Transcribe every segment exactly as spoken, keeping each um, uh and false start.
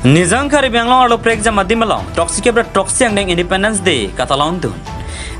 Nijang Karbi Anglong arlo prekjam adim along throksi kep ra throksi angdeng Independence Day katalon dun.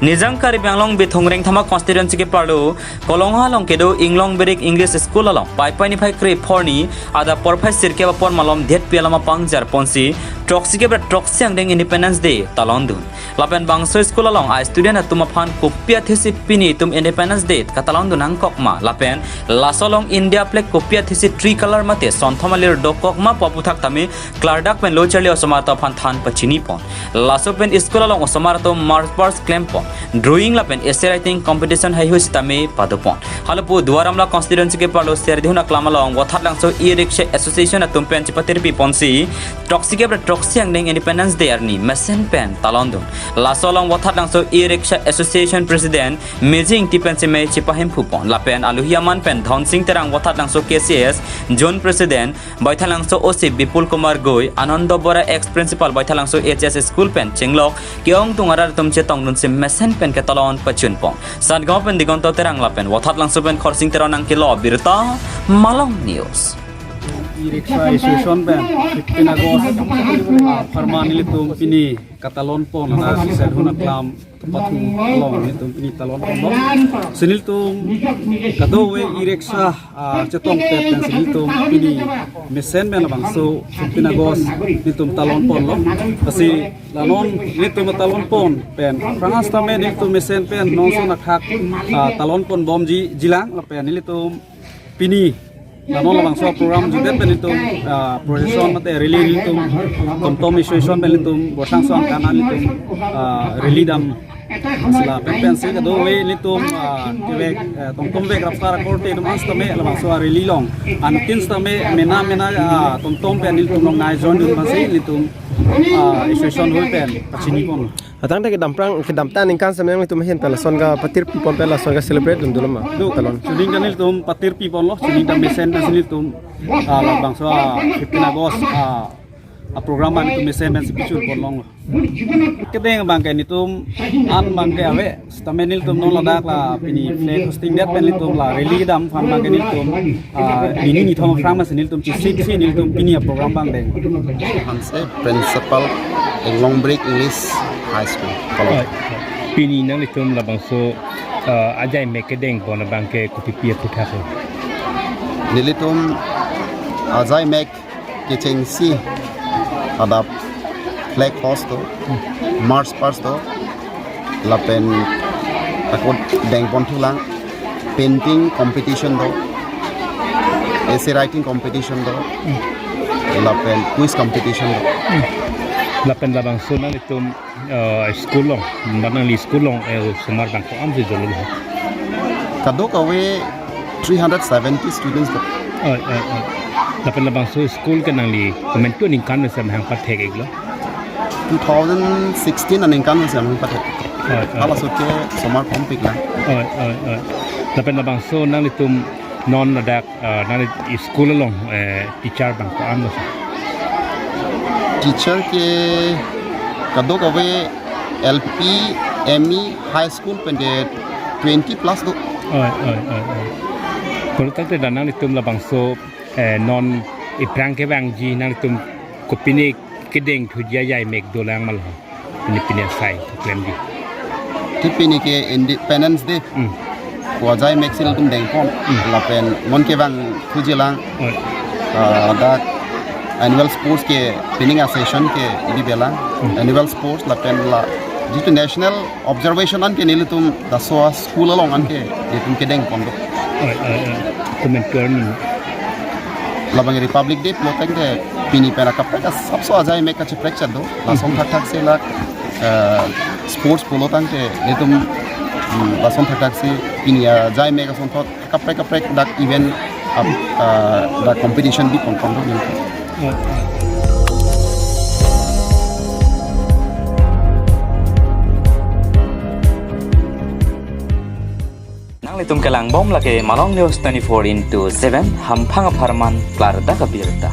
Nijang Karbi Anglong Bithung Rengthama constituency keparlo Kolongha along kedo Inglong Birik English School along Paipai niphai kre-pho arni adap porphai sirkep apor malom detpi alam apangjar ponsi throksi kep ra throksi angdeng Independence Day talon dun. Lapen bangso school along a student atum aphan kopi athesi pini itum Independence Day katalon dun nangkok ma, lapen laso along India flag kopi athesi tricolor mate sonthom alir dokok ma pu aphuthak tame klardak pen lo charli osomar atum aphan than pachini pon. Laso pen school along osomar atum march past klem pon, drawing lapen essay writing competition haihui sitame pado pon. Halapu Duar Amla constituency keparlo Serdihun aklam along Vothatlangso E-Rickshaw Association atum pen chipatirpi ponsi throksi kep ra throksi angdeng Independence Day arni mesen pen talon dun. Laso along Vothatlangso E-Rickshaw Association President Meji Ingti pensi mei chipahemphu pon. Lapen aluhi aman pen Dhonsing Terang, Vothatlangso K C S Zone President, Baithalangso O C Bipul Kumar Goi, Anando Bora, ex principal Baithalangso H S School pen chenglok ke-ongdung arat atum chetong dunsi mesen pen ketalon pachun pon. Satgaon pen Digonto Terang lapen Vothatlangso pen Khorsing Teron nangkelo birta, Malong News. E-Rickshaw Association pen fifteen August, ah, apharman nelitum pini katalon pon, ah, Serdihun aklam pathu along nelitum pini talon ponlo. Si nelitum kadokave e-rickshaw, ah, chetongpet pen si nelitum pini mesen pen labangso fifteen August nelitum talon ponlo. Lasi la non nelitum talon pon pen aphrang sitame nelitum mesen pen non ason athak, ah, talon pon bomji jilang lapen nelitum pini la non labangso program jutdet pen nelitum, ah, procession mate rally nelitum Tomtom Association pen nelitum Borsangso angkan an nelitum, ah, rally dam. Lapen pensi kadokave nelitum, ah, kevek, eh, Tomtom vek rapsar akorte atum an sitame labangso rally along anuttin sitame mena mena, ah, Tomtom pen nelitum along nai join dun pensi nelitum, ah, association hall pen pachini pon. Atangte kedam aphrang, kedamtang aningkan sitame nangtum ahin pen lason kapatirpi pon pen lason ka-celebrate dun dolo ma? Do, talon. Chuning kan nelitum patirpi ponlo, chuning kan mesen pen si nelitum, ah, labangso, ah, fifteen August, ah, ah, program an nelitum mesen pensi pachun pon longlo. Kedeng abangke nelitum an abangke ave, sitame nelitum non ladak la pini flag hoisting det pen nelitum la rally dam aphan abangke nelitum, ah, nini nithom aphrang masi nelitum chisik si nelitum pini a-program abang deng. Hanse, Principal Inglong Birik English High School, Kolongha. Pini nanglitum labangso, ah, ajaimek kedeng pon abangke kopipi aphuthak lo? Nelitum ajaimek kechengsi adap flag hoist do, march past do, lapen ako dengpon thulang, painting competition do, essay writing competition do, lapen quiz competition do. Lapen labangso nanglitum, eh, school along, manangli school along, eh, osomar abang ko-an si jolo? Kadokave three hundred seventy students do. Oi, oi, oi. Lapen labangso school ke nangli komantu aningkan si mahang pathek-iklo? Two thousand sixteen aningkan si mahang pathek. Oi, oi. Halaso ke osomar kompik lang. Oi, oi, oi. Lapen labangso nanglitum non ladak, eh, nangli school along, eh, teacher abang ko-an lo? Teacher ke kadokave L P, M E, high school pen ke twenty plus do. Oi, oi, oi, oi. Pulo tangte dak nanglitum labangso, eh, non iphrang kevangji nanglitum kopine kedeng thuji ajaimek dolang ma lo? Pini pini asai klemji. Te pini ke Independence Day. Hmm. Ko ajaimek si nelitum dengpon. Hmm. Lapen non kevang thuji lang. Oi. Ah, dak annual sports ke pining a-session ke bibe lang. Hmm. Annual sports lapen la jitu national observation an ke nelitum laso a-school along an ke nelitum kedeng pon do. Oi, oi, oi. Komantu arni. Labang Republic Day pulo tangte pini pen akaprek asapso ajaimek kachiprek chat do. Lason thakthak si la, eh, sports pulo tangte nelitum, mm, lason thakthak si pini ajaimek asonthot kaprek kaprek dak event ap, ah, dak competition bipon pon do nelitum. Nanglitum kelang bom lake Malong News twenty-four into seven, hamphang apharman klardak abirta.